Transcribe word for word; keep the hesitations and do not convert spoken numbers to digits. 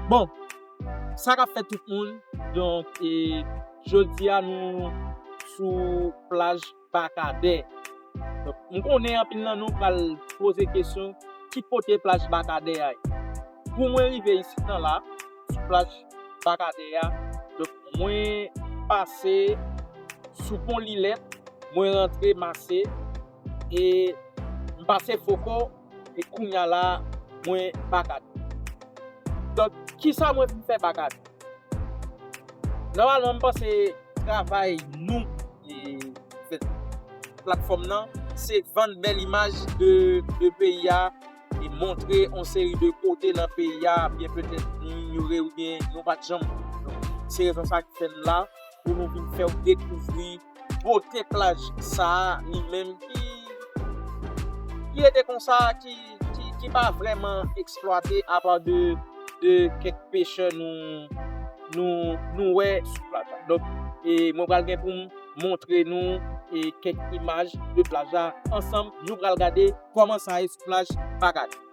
Bon, sa k ap fèt tout moun? Donk, e, jodi a nou sou plaj Bakadè. Donk, m konnen anpil nan nou pral poze kesyon, ki kote plaj Bakadè a ye? Pou mwen rive isit nan la, sou plaj Bakadè a, donk, mwen pase sou pon Lilèt, mwen rantre Mase, e m pase Foko, e kounya la, mwen Bakadè. Donk, kisa mwen vin fè Bakadè? Nòmalman, m panse travay nou, e, fè platfòm nan, se vann bèl imaj de, de peyi a, e montre yon seri de kote nan peyi a, byen petèt nou inyore oubyen nou pa t janm. Donk, se rezon sa ki fè n la, pou nou vin fè w dekouvri bote plaj sa a, li menm ki, ki rete konsa, ki, ki, ki pa vrèman eksplwate apa de, de kèk pechè nou, nou, nou wè sou plaj la. Donk, e mwen pral gen pou m montre nou, e, kèk imaj de plaj la ansanm. Nou pral gade kòman sa ye sou plaj Bakadè.